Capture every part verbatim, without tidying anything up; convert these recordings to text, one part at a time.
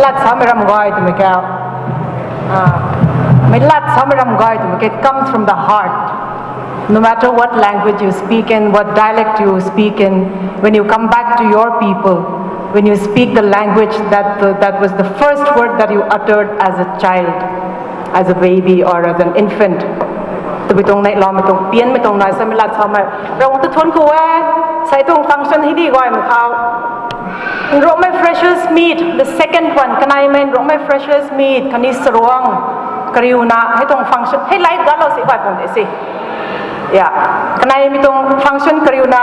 Lat samei ram gay twmei kau, ah, mei lat samei ram gay twmei ke comes from the heart. No matter what language you speak in, what dialect you speak in, when you come back to your people, when you speak the language that, that was the first word that you uttered as a child, as a baby or as an infant, tabui tuang neihloumei tuang pianmei tuang nai samei lat samei Ravguangc ta thuanc ku e. Sei tuang function hei di gaymei khou Nruangmei freshers meet, the second one, kaneimei Nruangmei freshers meet khatni saruang kariuna hei tuang function hei lai galou si gay pun de si. Ya, kaneimei tuang function kariuna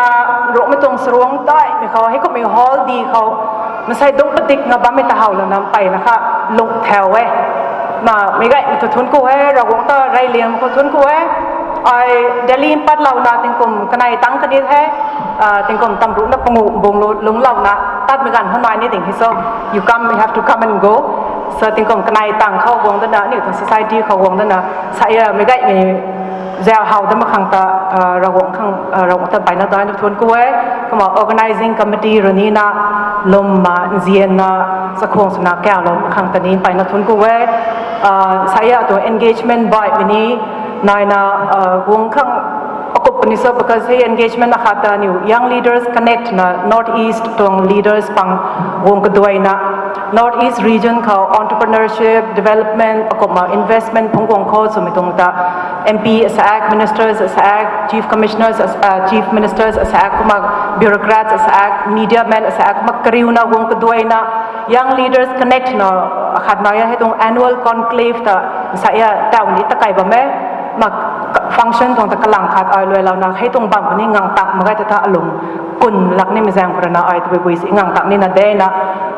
Nruangmei tuang saruang daimei khou hei kumhmei hall di khou masei dungc padik nga bammei ta howlouna mpeyna kha lung thau e. Na meic gaymei ta thuanc ku e, Ravguangc ta reyliang khou thuanc ku e. Ai Delhi patlouna tingkum kanei tang kani the, tingkum tamruhna panguh bung lungclouna tatmei ganv khou nai ni ding hei so, you come, you have to come and go. So tingkum kanei tang khou guang dana aniu tuang society khou guang dana sa e meic gaymei zau how dam khang ta, Ravguangc khang, Ravguangc ta mpeyna daina thuanc ku e. Kumna organizing committee rui nina lwmna nzianna chakhwang swna kaulou khang ta ni mpeyna thuanc ku e. Sa e atuang engagement baihmei ni naina guang khang akup puni so, because hei engagement akhat ta aniu Young Leaders Connect na North East tuang leaders pang guang kaduaina North East region khou entrepreneurship, development, akumna investment phungc guang khou swmei tuang ta M P asaek, ministers asaek, chief commissioners, chief ministers asaek, kumna bureaucrats asaek, media men asaek, kumna kariuna guang kaduaina Young Leaders Connect na akhat nai e. Hei tuang annual conclave ta sa e taw ni ta kai bam e. Ma function tuang ta kalang khat ai luailouna hei tuang bam ni ngang tak mak gay ta ta alung kun lak nimei zaeng khou rana ai tabui bui si ngang tak nina dena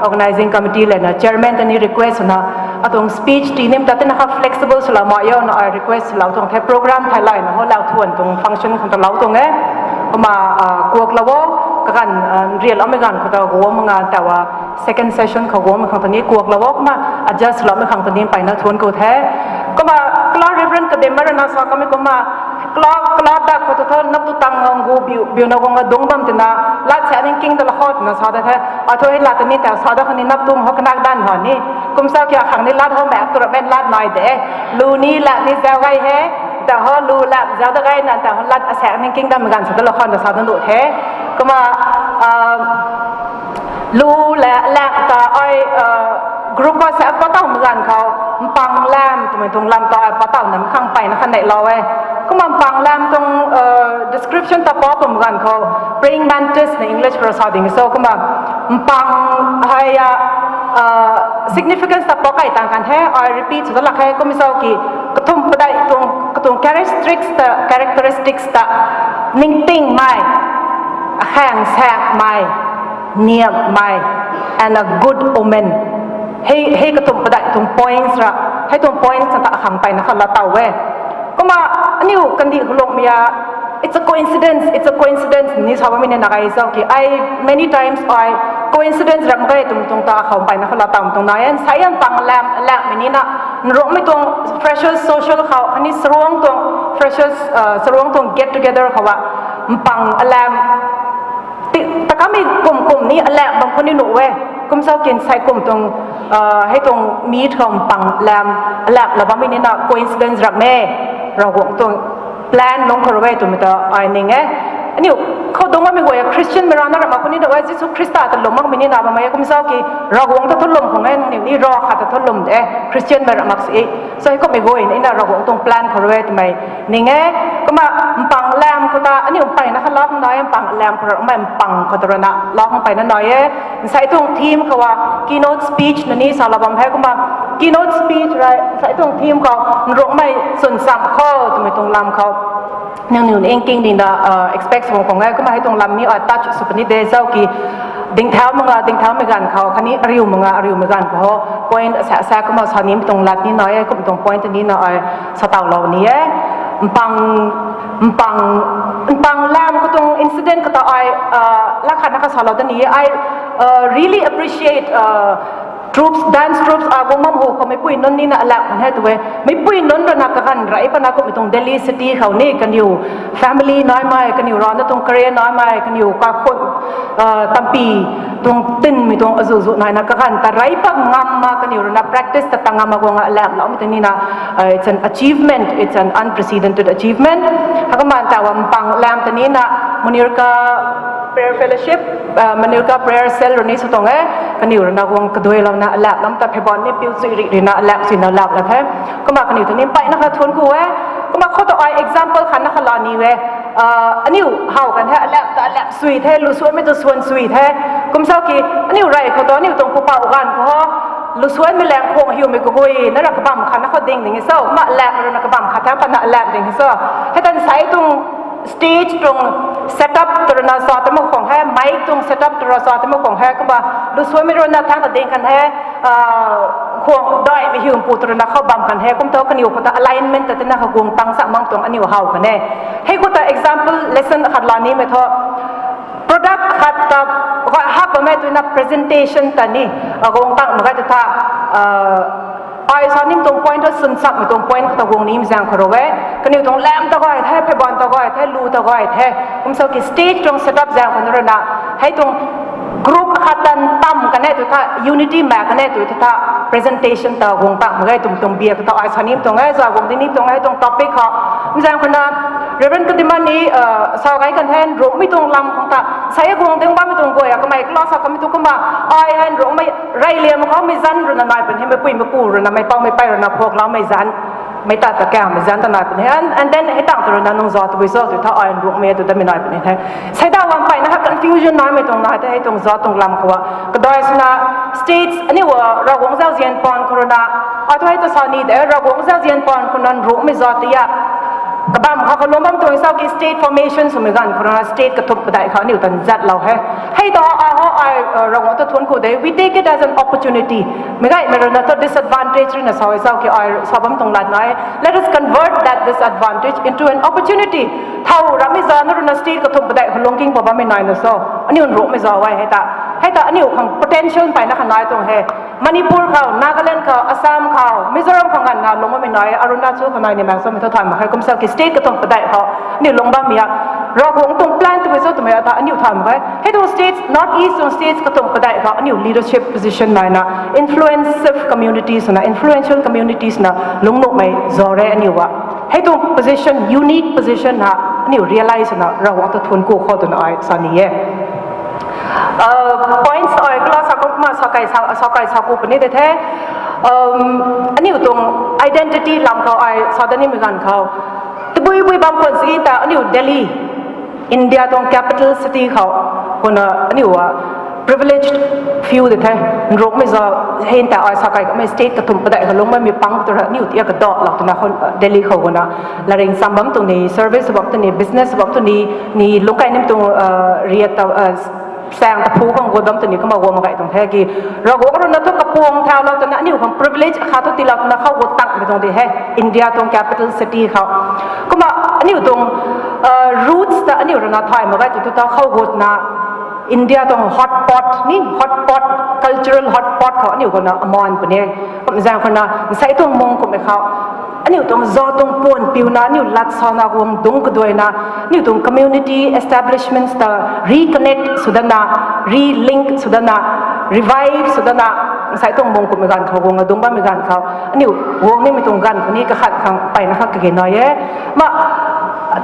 organizing committee lana chairman ta ni request swna atuang speech ti nim ta tina kha flexible swlou mak youna ai request swlou tuang the, program thei layna hou lau thuan tuang function khang ta lou tuang e. Kumna kuaklou o, kaganv nrianloumei ganv khou ta guang mak nga taw a second session khou guangmei khang ta ni kuaklou o, kumna adjust loumei khang ta ni mpeyna thuanc ku the. Kumna kala Reverend Kadem rana sa kamei kumna kala, kala dak khou ta thu nap tu tang ngang gu biu, biuna guang dungc bam tina lat sa ning king ta la khou twna sa da the. Athu hei lat ta ni taw sa da khou ni nap tum hou kanak dan hou ni. Kum sa kia khang ni lat hou mak tu ramen lat nai de. Lu ni lat ni zau gay he. Ta hou lu lat zau da gayna ta hou lat asaek ning king dam ganv sa da la khou na sa da nu the. Kumna lu la lak ta ai group khou sa patowmei ganv khou mpang lam twmei tuang lam ta ai patowna khang mpeyna kha neihlou e. Kumna mpang lam tuang description ta pa twmei ganv khou praying mantis na English khou sa ding so, kumna mpang hei a significance ta pa kai tang kan the, ai repeat sw lak khe. Kum zau ki kathumh padeih tuang, katuang characteristics ta, characteristics ta ningtingmei, akhang saekmei, niamhmei, and a good omen. Hei, hei kathumh padeih tuang points ra, hei tuang points ta akhang mpeyna kha latow e. Kumna aniu kandih khou lungmei a it's a coincidence, it's a coincidence ni sa bammei ni na gay zau ki ai many times ai coincidence ram gay tuang tuang ta akhou mpeyna kha latow tuang nai e. Sa e mpang lam, lamhmei nina Nruangmei tuang freshers social khou khatni saruang tuang freshers, saruang tuang get together khou a mpang alam ti, ta kamei kum kum ni alam bam khou ni nuh e. Kum zau kin sei kum tuang hei tuang meet khou mpang lam, alamlou bammei nina coincidence ram e, Ravguangc tuang plan lungc khou rui e twmei ta ai ning e. Aniu khou dungc bammei guay a Christian mei rana ram mak khou ni nuh e, Jisu Khrista ta lwm makmei nina bammei kum zau ki Ravguangc ta thu lwm khang e, nangniw ni ra khat ta thu lwm de, Christian mei ram mak si. So hei kummei guay nina Ravguangc tuang plan khou rui e twmei ning e. Kumna mpang lam khou ta aniu mpeyna kha lou khang nai e, mpang lam khou rui mei mpang khou ta rana lou khang mpeyna nai e. Nsei tuang theme khou a keynote speech na ni salou bam he. Kumna keynote speech rui nsei tuang theme khou Nruangmei chwncham khou twmei tuang lam khou nangniw ni nking nina expect sw khang e. Kumna hei tuang lam ni ai touch sw puni de zau ki dingthau mak nga dingthaumei ganv khou khatni ariu mak nga ariumei ganv khou point asa asa kumna sa nimei tuang lat ni nai e, kum tuang point nina ai satawlou ni e. Mpang, mpang, mpang lam khou tuang incident khou ta ai lak khatna kha salou da ni e. I really appreciate Troupes, dance troupes a guang bam hu khou meipui nunc nina alam kan he tu e. Meipui nunc rui na kaganv rey pana kummei tuang Delhi city khou ni kaniw family naimei, kaniw rana tuang career naimei, kaniw kakhun, uh, tampi tuang tinmei tuang azuzu naina kaganv ta rey pat ngam ma, kaniw rui na practice ta ta ngam ma guang alam loumei tei nina, uh, it's an achievement, it's an unprecedented achievement. Hakamanta wa mpang lam tei nina Munirka Prayer Fellowship, uh, Munirka Prayer Cell rui ni sw tuang e, kaniw rui na guang kaduai louna alam lam ta phebon ni piu chui ri rina alam sina alam la the. Kumna kaniw tei ni mpeyna kha thuanc ku e. Kumna khou ta ai example khat na kha la ni e. Uh, aniu how kan he, alam ta alam sui the, lu suanmei tu suan sui the. Kum sa ki, aniu rey khou tu aniu tuang pupouc ganv khou ho, lu suanmei lang khwang hiumei kagui na ra kabam khat na khou ding ding e so, ma alam rui na kabam khat thang pana alam ding e so. Hei tan sai tuang stage tuang setup tu rui na sa ta mak khwang he, mic tuang setup tu rui sa ta mak khwang he, kumna lu suanmei rui na thang ta ding kan he, uh, khwang daimei hiu pu tu rui na khou bam kan he, kum tu kaniw khou ta alignment ta tina kha guang tang sa mang tuang aniu how kan e. Hei khou ta example lesson khat la nimei thu, product khat ta hak bammei tu na presentation ta ni, uh, guang tang mak gay ta tha, uh, ai sa nim tuang point thu swn sakmei tuang point khou ta guang nim zaeng khou rui e. Kaniw tuang lam ta gay the, phebon ta gay the, lu ta gay the. Kum sa ki stage tuang setup zaeng khou rui na, hei tuang group khat tan tam kan e tu tha, unity mak kan e tu tha, presentation ta guang tang mak gay tum tuang bia khou ta ai sa nim tuang e, za guang di nim tuang e, tuang topic khou. Zaeng khou na, Reverend Kadiman ni, uh, sa gay kan the, nrukmei tuang lam khang ta, sa e guang ding bammei tuang guay a kamei kala sa kamei tu kumna, ai hei nrukmei rey liam khoumei zanc rui na nai pun he, meipui meipu rui na, meipou meipey rui na phuak loumei zanc, mei ta ta kamei zanc ta nai pun he, and, and then hei tang tu rui na nung za tabui so tu tha ai nrukmei tu damei nai pun he. Seida wan mpeyna kha confusion naimei tuang nai the, hei tuang za tuang lam khou a. Kadai swna states aniu a Ravguangc zauzian pan khou rui na, ai thu hei ta sa ni de, Ravguangc zauzian pan khou na nrukmei za ti a. Kabam kha khou lung bam tuang sa ki state formation swmei ganv khou rui na state kathumh padeih khou aniu tan zatlou he. Hei ta a ho ai, uh, Ravguangc ta thuanc ku de, we take it as an opportunity. Meic gaymei rui na thu disadvantage rui na sa e sa ki ai sa bam tuang lat nai. Let us convert that disadvantage into an opportunity. Thow ramei za na rui na state kathumh padeih khou lungking pa bammei nai na so, aniu nrukmei za e hei ta. Hei ta aniu khang potential mpeyna kha nai tuang he. Manipur khou, Nagaland khou, Assam khou, Mizoram khou nganvna lung bammei nai, Arunachal khou nai ni mak samei thu thay mak khe, kum sa ki state kathumh padeih khou aniu lung bammei a. Ravguangc tuang plan twmei cho twmei a ta aniu thay mak khe. Hei tuang states, North East tuang states kathumh padeih khou aniu leadership position naina, influential communities na, influential communities na lungnuhmei za re aniu a. Hei tuang position, unique position na aniu realize na Ravguangc ta thuanc ku khou twna ai sa ni e. Uh, points ai kala sa kum kumna sa kai sa, sa kai sa ku puni de the. Um, aniu tuang identity lam khou ai sa da nimei ganv khou, tabui bui bam khwan sini ta aniu Delhi, India tuang capital city khou, kumna aniu a privileged few de the. Nrukmei za hei ta ai sa kai kamei state kathumh padeih khou lung bammei pang tu ra aniu tia kadalou twna khou Delhi khou kumna laring cham bam tuang ni, service bam tuang ni, business bam tuang ni, ni lungc kai nim tuang, uh, riat ta, uh, sang ta phu khang gut bam tuang ni kumna guang mak gay tuang the ki. Ravguangc rui na thu kapuang thaulou twna aniu khang privilege khat thu tiilou twna khou gut tangmei tuang di he, India tuang capital city khou. Kumna aniu tuang, uh, roots ta aniu rui na thay mak gay tu tu ta khou gutna India tuang hotpot ni, hotpot, cultural hotpot khou aniu kumna amaan puni e. Kum zaeng khou na nsei tuang mung kummei khou aniu tuang za tuang puan piuna, aniu lat sana guang dungc kaduaina, aniu tuang community establishments ta reconnect sw dana, relink sw dana, revive sw dana, nsei tuang mung kummei ganv khou guang adungc bammei ganv khou aniu guang nimei tuang ganv khou ni kakhat khang mpeyna kha kage nai e. Ma,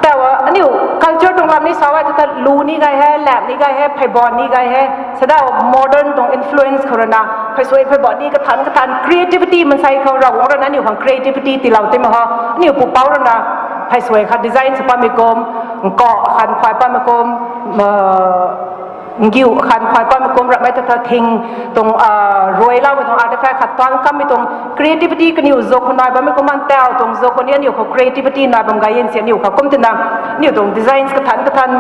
taw aniu culture tuang lam ni sa e tu ta lu ni gay he, lam ni gay he, pheybon ni gay he. Sada modern tuang influence khou rui na pheysuai pheybon ni kathan kathan creativity mansei khou Ravguangc rui na aniu khang creativity tiilou ti mak ho. Aniu pupouc rui na pheysuai khat design sw pammei kum, nkauh khat phay pammei kum, uh, ngiu khat phay pammei kum, ramhmei ta ta thing tuang, uh, ruailoumei tuang artifact khat tan kammei tuang creativity kaniw zuk khou nai bammei kum, man taw tuang zuk khou ni aniu khou creativity nai bam gay e si aniu khou kum twna aniu tuang designs kathan kathan,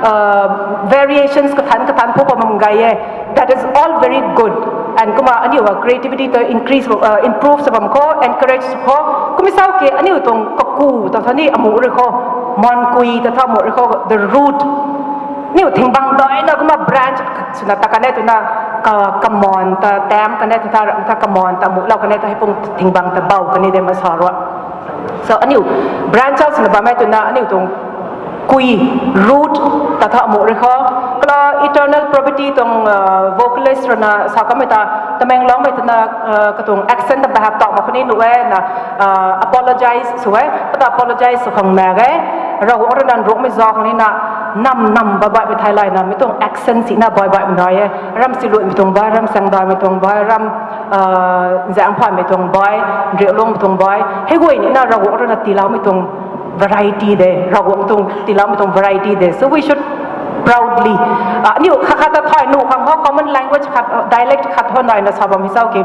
uh, variations kathan kathan phu bam gay e. That is all very good. And kumna aniu a creativity ta increase, uh, improve sw bam khou, encourage sw khou. Kummei sa ki aniu tuang kaku ta tha ni amu rui khou, mankui ta tha amu rui khou, the root. Aniu thingbang daina kumna branch swna ta kan e twna kaman ta tam kan e ta, ta kaman ta mulou kan e ta, hei pung thingbang ta bau kan e de masa rua. So aniu branch out swna bammei twna aniu tuang kui, root ta tha mu rui kho. Kala Eternal Poverty tuang vocalist rui na sa kamei ta, Tamenglongmei twna katuang accent ta bahak tau mak khuni nuh e na, apologize sw e, kata apologize sw khang mak ge. Ravguangc rui na nrukmei zauc khang ni na, nam nam baih baihmei theilayna mi tuang accent sina baih baihmei nai e. Ram siluaimei tuang baih, ram sangdaimei tuang baih, ram zaengphaymei tuang baih, nriulungmei tuang baih, hei guay ni na Ravguangc rui na tiiloumei tuang variety de, Ravguangc tuang tiiloumei tuang variety de. So we should proudly, aniu khat khat ta thay nuh khang ho, common language khat, dialect khat ho naina sa bam hi zauc ki,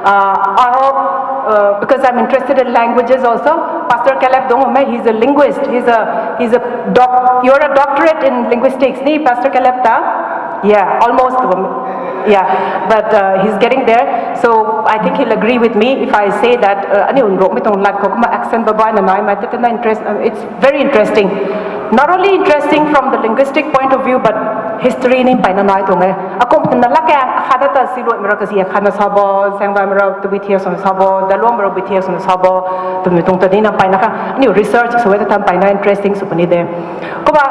I hope, because I'm interested in languages also, Pastor Caleb Dongmei, he's a linguist, he's a, he's a doc, you're a doctorate in linguistics ni, Pastor Caleb ta? Yeah, almost, yeah, but he's getting there. So I think he'll agree with me if I say that aniu nrukmei tuang lat khou kumna accent baih baihna naimei tei twna interest, it's very interesting. Not only interesting from the linguistic point of view, but history ni mpeyna nai tuang e. Akum twna lak e, akhat ta siluaimei rui kasi akhatna sa bo, sangdaimei rui tabui thiak swna sa bo, daluangmei rui bui thiak swna sa bo, twmei tuang ta ni na mpeyna kha aniu research sw e ta mpeyna interesting sw puni de. Kumna,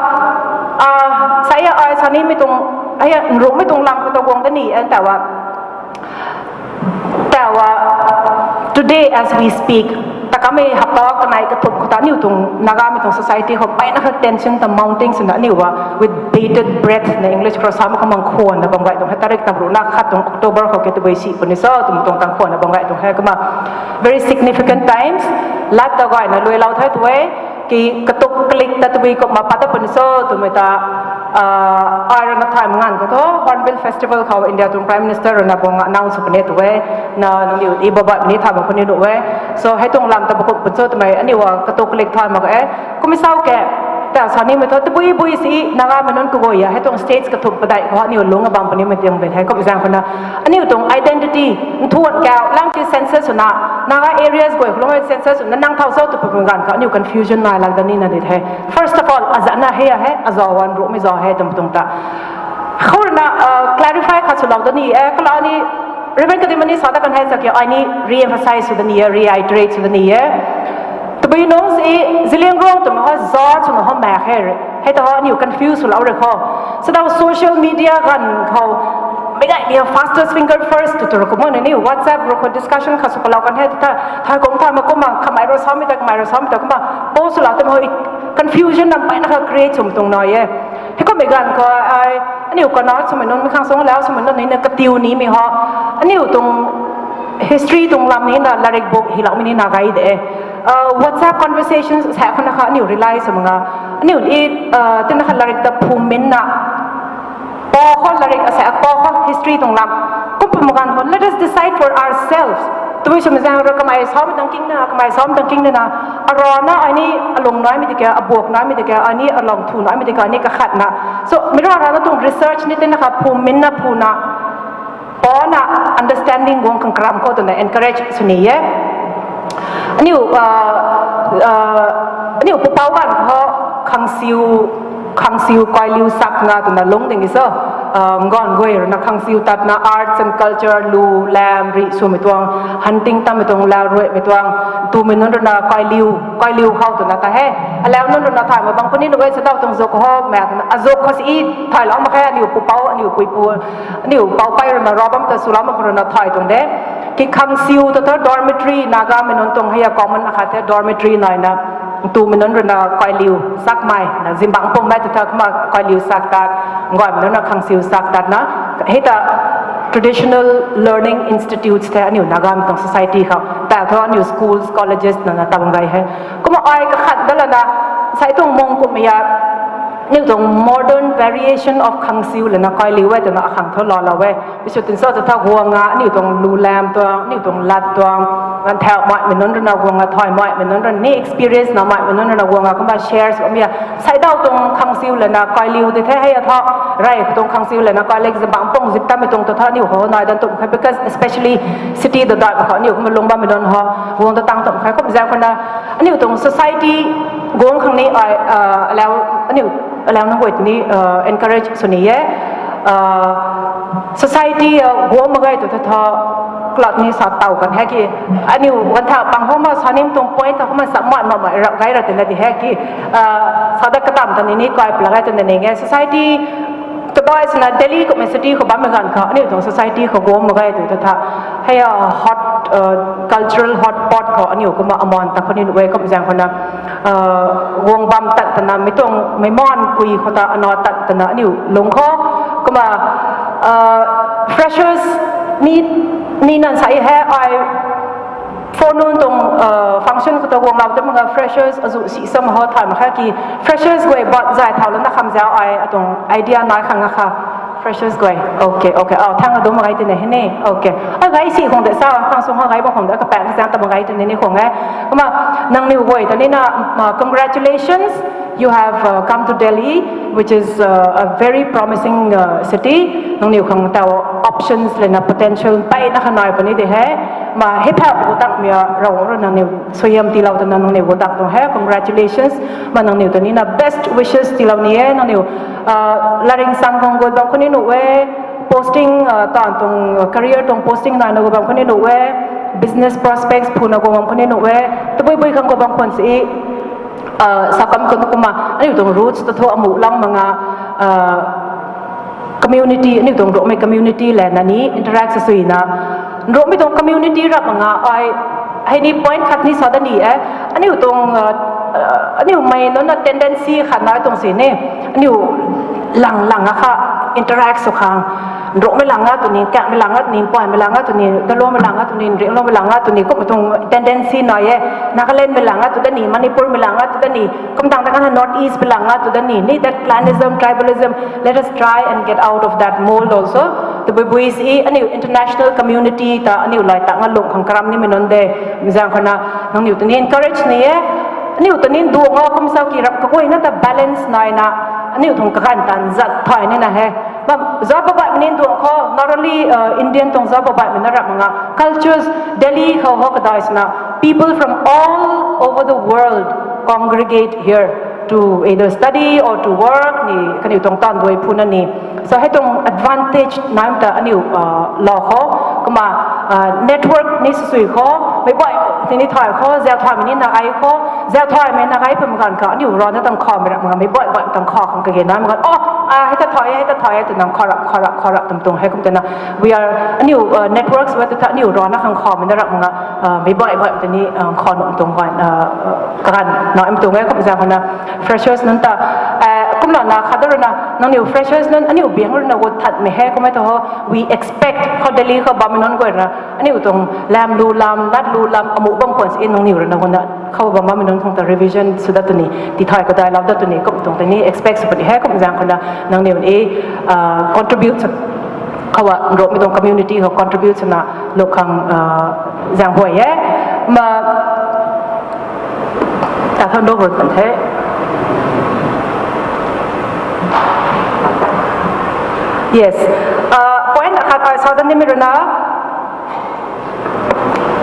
sa e ai sa nimei tuang, ai nrukmei tuang lam khou ta guang da ni, and tawa, tawa, today as we speak, ta kamei hapta kanei kathumh khou ta aniu tuang Nagamei tuang society khou mpeyna kha tension ta mounting swna aniu a with bated breath na English khou sa mak khang khwanna bam gay tuang hei, tarik tam ruhna khat tuang October khou ke tabui si puni so twmei tuang tang khwanna bam gay tuang hei kumna very significant times. Lat ta gayna luailou the tu e, ki katuk kalik ta tabui kumna pat ta puni so twmei ta, ai rui na thay mak nganv khou thu Hornbill Festival khou India tuang Prime Minister rui na guang announce sw puni tu e, na nangniw i baih baihmei ni thay mak khuni nuh e. So hei tuang lam ta bakum puni so twmei aniu a katuk kalik thay mak e. Kumna sa ke, ta sa nimei thu tabui bui si Nagamei nunc kaguay a hei tuang states kathumh padeih khou aniu lungc a bam punimei tiang ben hei kum zaeng khou na aniu tuang identity, nthuan kau lang ki census swna, Naga areas guay khou lungc census swna nang thau cho tw pumei ganv khou aniu confusion nai lak da nina di the. First of all, azana hei a hei, azau a nrukmei zauc hei twmei tuang ta khou rui na clarify khat swlou da ni e, kala ni Reverend Kadimani sa ta kan hei sa ki ai ni re-emphasize sw da ni e, reiterate sw da ni e. Tabui nunc si Zeliangrong twmei ho, za twmei ho mak he. Hei ta ho aniu confuse swlou rui khou. Sadaw social media ganv khou, meic gaymei fastest finger first tw tw rui kumna ni WhatsApp rui khou discussion khat sw palou kan hei ta, thay kum thay mak kumna kamei rui samei ta, kamei rui samei ta kumna post swlou twmei ho confusion nam mpeyna kha create swmei tuang nai e. Hei kummei ganv khou ai, aniu kana swmei nunc mi khang sung lau swmei nunc ni na katiu nimei ho, aniu tuang history tuang lam ni na latrik book hiloumei ni na gay de. WhatsApp conversations sa khou na kha aniu realize sw mak nga, aniu i, tina kha latrik ta phum min na, pou khou latrik asa pou khou history tuang lam kum pum ganv khou let us decide for ourselves. Tabui swmei zaeng rui kamei samei tang king na, kamei samei tang king na, arana ai ni alung naimei di kha, abuak naimei di kha, ai ni alung thu naimei di kha, ai ni kakhatna. So meic rarana tuang research ni tina kha phum min na phuna, pouna understanding guang khang karam khou twna encourage sw ni e. Aniu, aniu pupouc ganv khou khangsiu, khangsiu kailiu sakna twna lungc ding e so, nganv guay rui na khangsiu tatna arts and culture lu lam rih swmei tuang, hunting tammei tuang, lau ruaimei tuang, twmei nunc rui na kailiu, kailiu khou twna ta he. Alau nunc rui na thay mak bang puni nuh e, sadaw tuang zuk ho mak twna azuk khou si i thaylou mak khe, aniu pupouc, aniu puipu, aniu poupei rui na ra bam ta swlou mak khou rui na thay tuang de. Ki khangsiu ta tha dormitory, Nagamei nunc tuang hei a common akhat the dormitory naina, twmei nunc rui na kailiu sakmei na zingbangc pummei ta tha kumna kailiu sak tat, gaymei nunc na khangsiu sak tatna, hei ta traditional learning institutes the aniu Nagamei tuang society khou ta thu aniu schools, colleges na na tabang gay he. Kumna ai kakhat da lana, sai tuang mung kummei a, aniu tuang modern variation of khangsiu lana kailiu e twna akhang thu laalou e. Isw tin so ta tha guang a, aniu tuang lu lam tuang, aniu tuang lat tuang, ganv thau maimei nunc rui na guang a, thay maimei nunc rui ni experience na maimei nunc rui na guang a kumna share sw mi a. Saidaw tuang khangsiu lana kailiu di the hei a thu, rey khou tuang khangsiu lana kailiu zingbangc pung zip tammei tuang ta tha aniu khou nai dan tum khe, because especially city da daihmei khou aniu kumna lung bammei nunc ho guang ta tang tum khe. Kum zaeng khou na aniu tuang society guang khang ni ai, alau, aniu, alau nunc guay ni encourage sw ni e. society guang mak ge tu tha tha, cloth ni sa taw kan hei ki, aniu kan tha pang homa sa nim tuang point tha kumna sa mat mak mak rap gai ra tina di hei ki, sa dat katam ta ni ni kai pla gai tina ni nge society, kabai sina Delhi kummei city khou bammei ganv kha aniu tuang society khou guang mak ge tu tha tha, hei a hot cultural hotpot khou aniu kumna aman ta khou ni nuh e kum zaeng khou na guang bam tat tana mi tuang meiman kui khou ta ana tat tana aniu lung khou kumna freshers ni, ni nan sa e hei ai forenoon tuang function khou ta guang lau ta mak ga freshers azu si sam ho thay mak kha ki, freshers guay bat zay thau lana kham zau ai atuang idea nai khang a kha. Freshers guay, okay, okay, aw thang adu mak gai tina hei ni, okay, a gai si khang de sa khang sung ha gai bam khang de kapak zaeng ta mak gai tina ni khang e. Kumna nangniw guay ta ni na, congratulations, you have come to Delhi, which is a very promising city. Nangniw khang taw options lana potential mpeyna kha nai puni de hei. Kumna hei pha gu tak mia Ravguangc rui nangniw suaihiam tiilou tana nangniw gu tak tuang hei congratulations. Kumna nangniw ta ni na best wishes tiilou ni e nangniw, latrik sang khang gu bam khou ni nuh e, posting taanv tuang career tuang posting naina gu bam khou ni nuh e, business prospects phuna gu bam khou ni nuh e, tabui bui khang gu bam khwan si, sa kam khou kumna aniu tuang roots ta thu amuh lang mak nga community, aniu tuang Ruangmei community lana ni interact sa suina, Ruangmei tuang community rap mak nga ai hei ni point khat ni sa da ni e, aniu tuang aniu mei nunc na tendency khat nai tuang si ni, aniu lang lang a kha interact sw khang, Ruangmei lang a tu ni, Kakmei lang a tu ni, Poimei lang a tu ni, Galuangmei lang a tu ni, Ringlungmei lang a tu ni kum tuang tendency nai e. Nagalandmei lang a tu da ni, Manipurmei lang a tu da ni, kum tang ta kan North Eastmei lang a tu da ni ni, that clanism, tribalism, let us try and get out of that mold also. Tabui bui si aniu international community ta aniu lai ta nga lung khang karam nimei nunc de, zaeng khou na nangniw ta ni encourage ni e. Aniu ta ni duang a kum sau ki rap kaguayna ta balance naina aniu tuang kaganv tan zat thay nina hei. Zauc pabaihmei ni duang khou not only Indian tuang zauc pabaihmei na rap mak nga cultures, Delhi khou ho kadai sina people from all over the world congregate here to either study or to work ni kaniw tuang taanv duai phuna ni. So hei tuang advantage naimei ta aniu lou khou, kumna network ni sasui khou, meic baih tini thay khou, zau thaymei ni na gai khou, zau thaymei na gai pam ganv kha aniu rana tang khaumei rap mak nga, meic baih baih tang khou khang kage naimei ganv, o, hei ta thay, hei ta thay e twna khou rap khou rap khou rap tum tuang hei kum twna, we are aniu networks wa ta tha aniu rana khang khaumei na rap mak nga, meic baih baih tini khou num tuang ganv, kaganv naimei tuang e kum zaeng khou na freshers nunc ta kumlana khat da rui na nangniw freshers nunc aniu biang rui na gu thatmei hei kummei ta ho, we expect khou Delhi khou bammei nunc guay rui na aniu tuang lam lu lam lat lu lam amuh bam khwan si nangniw rui na gu na khou bam bammei nunc khang ta revision sw dat tu ni, tithay kadai lau dat tu ni kum tuang ta ni expect sw puni hei kum zaeng khou na nangniw ni contribute khou a Ruangmei tuang community khou contribute swna luk khang zaeng huay e. Ma ta than do bun pan the. Yes, point akhat ai sa dat nimei rui na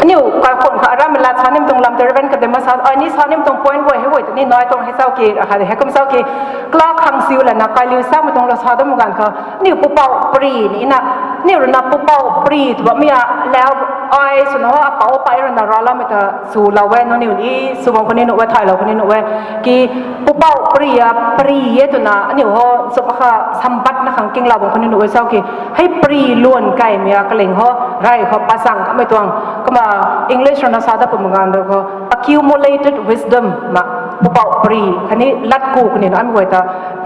aniu kaikhun kha aram lat sa nim tuang lam te reven kadema sa ai ni sa nim tuang point guay hei guay ta ni nai tuang hei sau ki akhat hei kum sau ki, cloth khang siu lana kailiu samei tuang la sa dat mak ganv kha aniu pupouc pri ni na, aniu rui na pupouc pri tw bammei a lau ai swna ho apouc pei rui na raloumei ta swlou e nangniw ni sw bam khou ni nuh e thaylou khou ni nuh e ki, pupouc pri a pri e twna aniu ho sw pa kha sambatna khang kinglou bam khou ni nuh e sau ki, hei pri luan kaimei a kaling ho, rey khou pasang kamei tuang, kumna English rui na sa dat pum ganv de khou accumulated wisdom ma, pupouc pri khatni latku khatni na amei guay ta,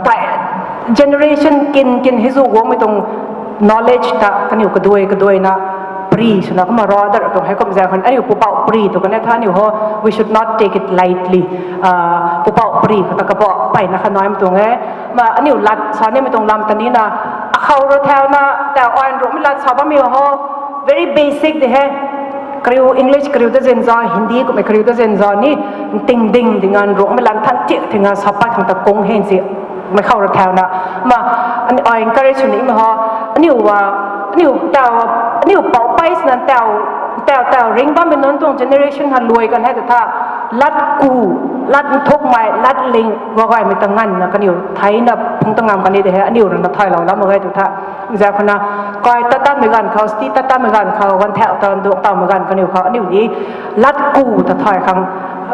tai generation kin kin hei zu guangmei tuang knowledge ta kaniw kaduai kaduai na pri swna kumna ra dat tuang hei kum zaeng khou aniu pupouc pri tu kan e tha aniu ho, we should not take it lightly. Pupouc pri khou ta kabah peyna kha naimei tuang e. Ma aniu lat sa nimei tuang lam ta ni na, akhou rui thauna tau ai Ruangmei lat sa bammei ho, very basic de hei. Kariu English kariu ta zin za, Hindi kummei kariu ta zin za ni, nting ding ding an Ruangmei lat than tik ting a sa pat khang ta kung hen si, mei khou rui thauna. Ma ai encourage sw nimei ho, aniu a, aniu tau, aniu pou pei sina tau Tau tau ring bammei nunc tuang generation ha luai kan hei ta tha, lat ku, lat nthukmei, lat ling, gagaymei ta nganvna kaniw theina phung ta ngam kan ni de hei, aniu rui na thaylou lam mak ge tu tha. Zak khou na, kai tat tatmei ganv khou, sti tat tatmei ganv khou, ganv thau ta nduang tawmei ganv kaniw khou, aniu ni lat ku ta thay khang.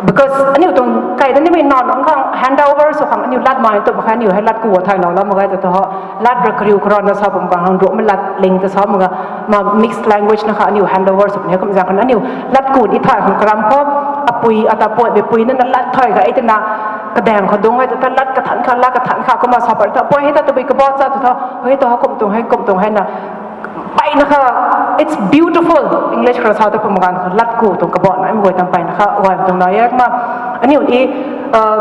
Because aniu tuang kai ta nimei naw nunc khang handover sw khang aniu lat mai tu mak khe, aniu hei lat ku thaylou lam mak ge tu tha ho. Lat ra kariu khou rana sa pum khang hang ruhmei lat ling ta sa mak ga, ma mixed language na kha aniu handover sw puni kum zak khou na aniu lat ku ni thay khang karam khou, apui ata pui, mei pui na na lat thay ga e twna, kadaeng khou dung e tu tha lat kathan kha, lat kathan kha, kumna sa pat tha, pui hei ta tabui kabot sa tu tha, hei tu ha kum tuang, hei kum tuang, hei na, mpeyna kha, it's beautiful. English khou sa tu kum ganv kha, lat ku tuang kabot na, mi guay tam mpeyna kha, guay tuang na e, kumna, aniu ni, uh,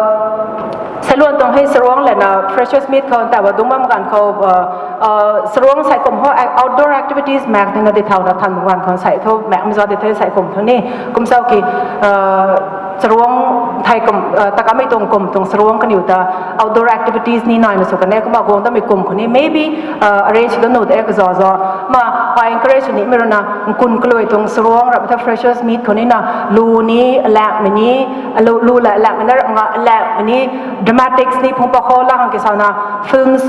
Sailuan tuang hei Saruang lana Freshers Meet khou, ta ba dung bam ganv khou, uh, uh, Saruang sai kum ho, ac-, outdoor activities mak tina di thau na than ganv khou sai thu, mak mza di the sai kum thu ni, kum sau ki, uh, Saruang thei kum, uh, takamei tuang kum tuang Saruang kaniw ta outdoor activities ni naina sw kan e, kumna guang damei kum khou ni, maybe, uh, arrange da nu de kazaza. Ma, ai encourage ni mei rui na, nkun kaluai tuang Saruang rap ta Freshers Meet khou ni na, lu ni, alakmei ni, lu, lu la alakmei na rap nga, alakmei ni, dramatics ni phung pa khou lang ki sa na, films,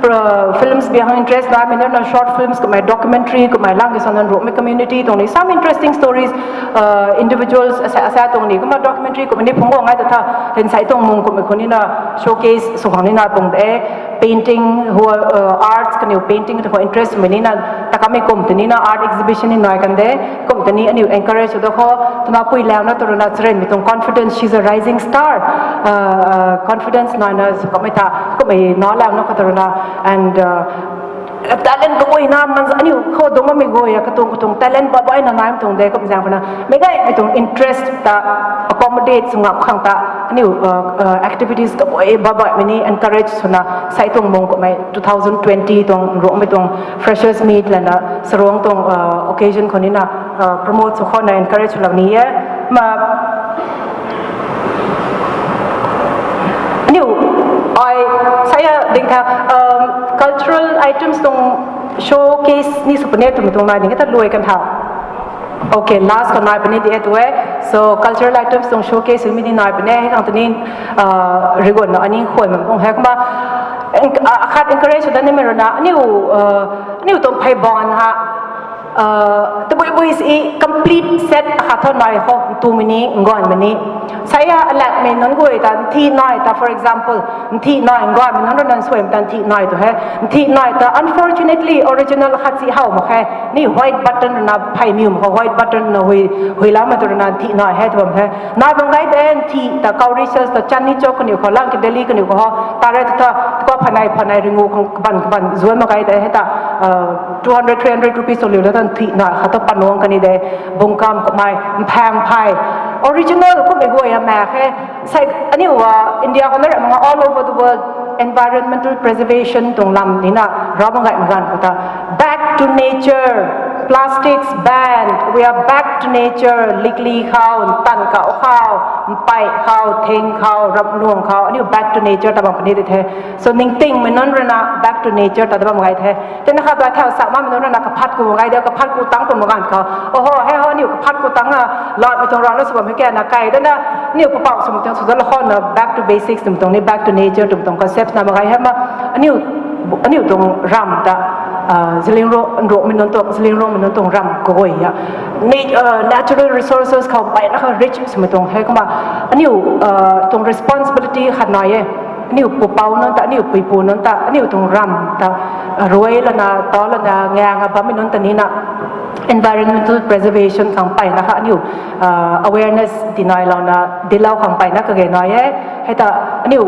uh, films bi hang interest na, mei na short films kummei, documentary kummei lang ki sa na, ruhmei community tuang ni, some interesting stories, uh, individuals, asa, asa tuang ni, kumna documentary kummei ni phung guang ngai ta tha, hei sai tuang mung kummei khou ni na, showcase sw khang ni na tuang de, painting, hu, uh, arts kaniw painting tu khou interest mei ni na, takamei kum tini na art exhibition ni nai kan de, kum tini aniu encourage da khou, twna pui lau na tu rui na charynmei tuang confidence, she's a rising star, uh, uh, confidence naina sw kamei tha, kummei na lau na khou tu rui na, and, uh, talent kaguay na, man aniu khou dung bammei guay a, katuang katuang talent ba bai na nai tuang de, kum zak khou na, meic gaymei tuang interest ta accommodate sw ngam khang ta, aniu, uh, uh, activities kaguay ba baimei ni encourage swna, sai tuang mung kummei two thousand twenty tuang ruhmei tuang Freshers Meet lana Saruang tuang, uh, occasion khou ni na, uh, promote sw khou na encourage swlou ni e. Ma, aniu, ai, saya ding tha, um, cultural items tuang showcase ni sw puni twmei tuang nai ding e ta luai kan tha. Okay, last khou nai puni di e tu e. So, cultural items tuang showcase mi ni nai puni, hei khang tini, uh, riguan na ani khuay mak tuang hei kumna, en-, uh, akhat encourage da nimei rui na, aniu, uh, aniu tuang phey ban ha, uh, tabui bui si complete set akhat thu nai khou, ntumei ni, nganvmei ni. Saya alakmei nunc guay ta, nthi nai ta, for example, nthi nai, nganvmei nunc rui na nsuaimei ta nthi nai tu hei. Nthi nai ta, unfortunately, original khat si how mak khe. Ni white button rui na phey miw mak khou, white button na hui, hui lam tu rui na nthi nai hei tu bam hei. Nai bam gai de, nthi ta, cowrie shells ta, Chandni Chowk kaniw khou, lang ki Delhi kaniw khou ho. Ta re ta ta, ta khou phanei, phanei ringu khang kaban, kaban, zuan mak gai de, hei ta, uh, two hundred, three hundred rupees tuang liu la ta nthi nai khat tu panuang kan ni de, bungkam kummei, mphang phey. Original kummei guay a mak khe, sai, aniu, uh, India khou na rap mak nga all over the world, environmental preservation tuang lam ni na, rap mak gaymei ganv khou ta, back to nature, plastics ban, we are back to nature, likli khou, ntan kau khou, mpey khou, thing khou, ramnuang khou, aniu back to nature ta bam puni di the. So, ningtingmei nunc rui na back to nature ta bam gai the. Tina kha dai thau sa mamei nunc rui na kaphat ku gai de, kaphat ku tang pum ganv khou, oho, hei ho, aniu kaphat ku tang a, latmei tuang rana sw bammei kena kai de na, aniu papauh swmei tuang sw da la khou na back to basics twmei tuang ni, back to nature twmei tuang concept na mak gai hei ma, aniu, aniu tuang ram ta, uh, Zeliangrong, Nrongmei nunc tuang, Zeliangrongmei nunc tuang ram kaguay a, na, uh, natural resources khou mpeyna kha rich swmei tuang hei kumna, aniu, uh, tuang responsibility khat nai e. Aniu pupouc nunc ta, aniu puipu nunc ta, aniu tuang ram ta, uh, ruai lana, tau lana, ngang a bammei nunc ta ni na, environmental preservation khang mpeyna kha aniu, uh, awareness tinailouna, dilou khang mpeyna kage nai e. Hei ta, aniu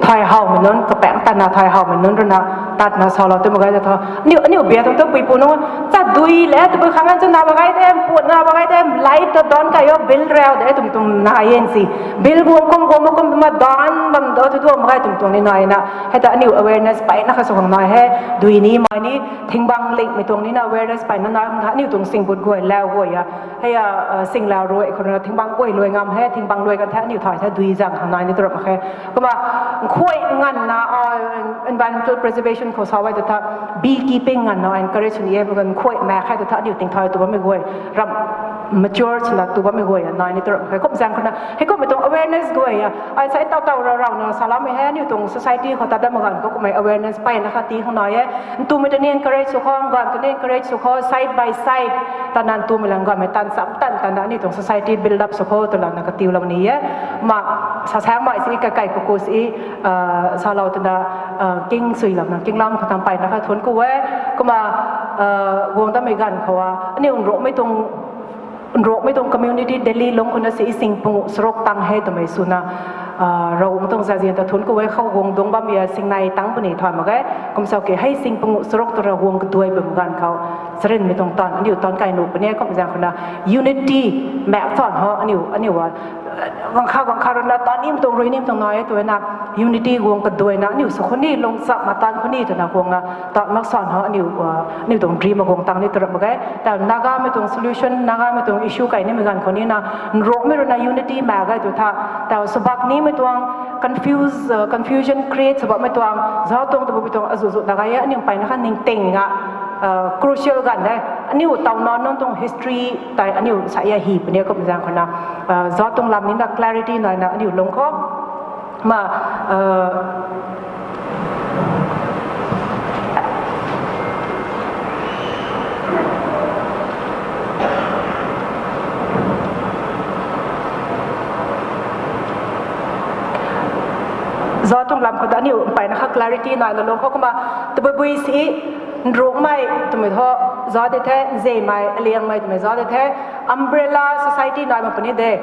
thay howmei nunc, kapaeng tatna thay howmei nunc rui na, tatna salou tei mak gai ta tha. Aniu, aniu bia tuang tu puipu nunc, cha dui le, tabui khang an chana mak gai de, mputna mak gai de, light ta don kai o, bill rau de, tum tum nai e si. Bill guang kum guang kum tum a don bam do, tu duam mak gai tum tuang ni nai na. Hei ta aniu awareness mpeyna kha sw khang nai he, dui ni mai ni, thingbang lingmei tuang ni na awareness mpeyna nai, aniu tuang singbut guay, lau guay a. Hei a, uh, singlau ruai khou rui na thingbang guay luai ngam he, thingbang luai kan the, aniu thay the, dui zang khang nai ni tu rap mak khe. Kumna, nkhuay nganvna, uh, environmental preservation khou sa e ta tha, beekeeping nganvna encourage ni e, bam kan nkhuay mak khe ta tha, aniu tingthay tu bammei guay, ram, mature swna tu bammei guay a nai ni tu ram khe. Kum zaeng khou na, hei kummei tuang awareness guay a, ai sa taw taw rau rau na, saloumei hei, aniu tuang society khou ta dam ganv khou kummei awareness peyna kha ti khang nai e. Ntumei ta ni encourage sw khou, ganv ta ni encourage sw khou, side by side, ta nan tumei lang ganvmei tan sam tan tan na, aniu tuang society build up sw khou, tu lang na katiu lam ni e. Ma, sa sang mai si, ka kai kukus i, ah, salou tana, ah, king sui lam na, king lam khou tam peyna kha thuan ku e. Kumna, ah, guang damei ganv khou a, aniu nruakmei tuang, nruakmei tuang community Delhi lung khou na si i sing pangu saruk tang hei twmei swna, ah, rau tuang zazian ta thuan ku e. Khou guang dung bam ya sing nai tang puni thay mak ge. Kum sau ki hei sing pangu saruk tu rau guang kaduai bam ganv khou, sarinmei tuang tan, aniu tan kai nu puni e. Kum zaeng khou na unity, mak tan ho, aniu, aniu a, guang kha, guang kha runa tan nim tuang, rui nim tuang nai e tu na, unity guang kaduai na, aniu sa khou ni, lung sa ma tan khou ni, tu na guang a, tan mak san ho, aniu, ah, aniu tuang dream a guang tang ni tu ram mak ge. Ta Nagamei tuang solution, Nagamei tuang issue kai nimei ganv khou ni na, nruakmei runa unity mak ge tu tha, ta subak nimei tuang, confuse, uh, confusion create sw bammei tuang, zauc tuang tu bammei tuang, azuh zuh na gay e, aniu peyna kha ningting a, uh, crucial ganv e, aniu taw na nunc tuang history tei aniu sa ya hi puni e. Kum zaeng khou na, uh, zauc tuang lam ni na clarity nai na aniu lung khou, ma, uh, zauc tuang lam khou ta aniu peyna kha clarity nai na lung khou kumna, tabui bui si, nruakmei twmei thu, zauc de the, nzemei, aliangmei twmei zauc de the, umbrella society nai mak puni de.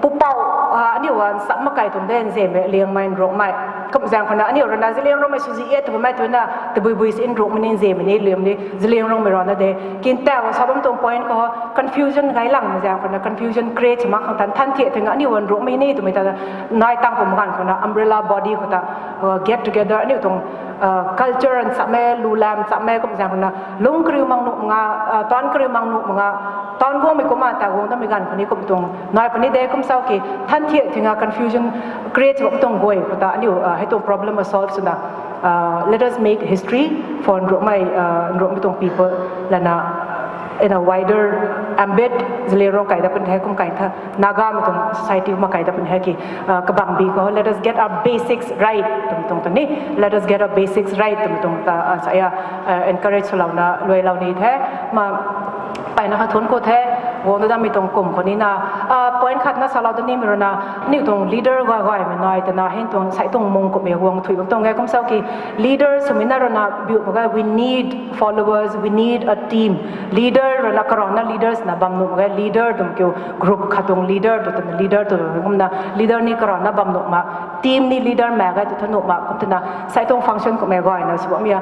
Pupouc, ah, aniu a nsam mak kai tuang de, nzemei, aliangmei, nruakmei. Kum zaeng khou na, aniu runa zaliang rongmei swzi e tw bammei tu na, tabui bui si nruakmei ni, nzemei ni, liam ni, zaliang rongmei rana de. Kin tau sa bam tuang point khou, confusion gay lang zaeng khou na, confusion create mak khang tan, than thiak thing aniu a nruakmei ni twmei ta, nai tang kum ganv khou na, umbrella body khou ta, uh, get together, aniu tuang, uh, culture nsam e, lu lam nsam e, kum zaeng khou na, lung kariu mang nuh nga, uh, tan kariu mang nuh nga, tan guangmei kumna ta guang damei ganv khou ni kum tuang nai puni de. Kum sau ki, than thiak thing a confusion create bam tuang guay khou ta, aniu, uh, hei tuang problem a solve swna, uh, let us make history for nruakmei, uh, nruakmei tuang people lana, in a wider ambit, zaliang rong kai dat pun the, kum kai tha, Nagamei tuang society kumna kai dat pun the ki, uh, kabangbi khou, let us get our basics right twmei tuang ta ni, let us get our basics right twmei tuang ta, uh, sa ya, uh, encourage swlouna luailou ni the. Ma, peyna kha thuan ku the, guang damei tuang kum khou ni na, uh, point khat na salou da nimei runa, aniu tuang leader gay gaymei nai tana, hei tuang sai tuang mung kummei guang thuy bam tuang e. Kum sau ki, leader swmei na runa biu mak ge, we need followers, we need a team. Leader runa karana leaders na bam nuh mak ge, leader twmei kiu group khat tuang leader tu twna, leader tu kumna, leader ni karana bam nuh mak, team ni leader mak ge tu tha nuh mak. Kum twna sai tuang function kummei gayna sw bammei a,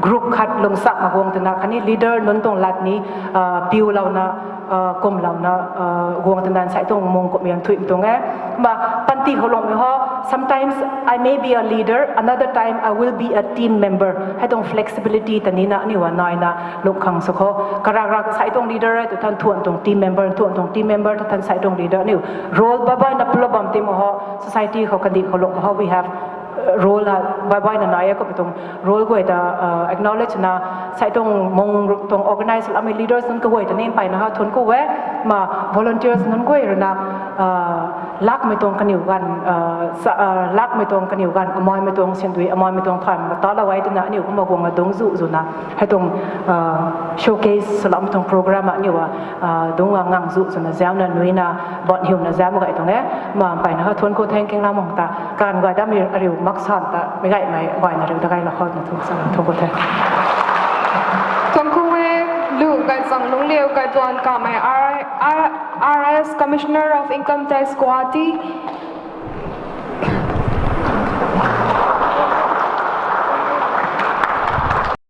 group khat lungsak mak guang twna khatni leader nunc tuang lat ni, uh, piulouna, uh, kumlouna, uh, guang twna sai tuang mung kummei an thuy tuang e. Ma, panty khou lungmei ho, sometimes I may be a leader, another time I will be a team member. Hei tuang flexibility ta ni na, aniu a naina lung khang sw khou, karak rak sai tuang leader e tu than thuan tuang team member, thuan tuang team member ta than sai tuang leader, aniu role babai na play bam ti mak ho, society khou kandih khou lung ho, we have, uh, role a babai na nai e. Kummei tuang role guay ta, uh, acknowledge na, sai tuang mung tuang organize lamei leaders nunc kaguay ta ni peyna kha thuan ku e. Ma, volunteers nunc guay runa, uh, lakmei tuang kaniw ganv, uh, sa, uh, lakmei tuang kaniw ganv, amoimei tuang sindui, amoimei tuang thay mak talou e twna aniu kumna guang a dungc zu zwna, hei tuang, uh, showcase swloumei tuang program a aniu a, uh, dungc a ngang zu zwna zauna nuina, bot hiuna zam gay tuang e. Ma, peyna kha thuan ku the, kinglam mung ta, kan gay damei ariu maksan ta, meic gaymei gayna riu ta gaylou khou na thuan sa, thuan ku the. Thuan ku e, lu gay zang lungcliu gay tuan kamei R I, R, R I S Commissioner of Income Tax Guwahati.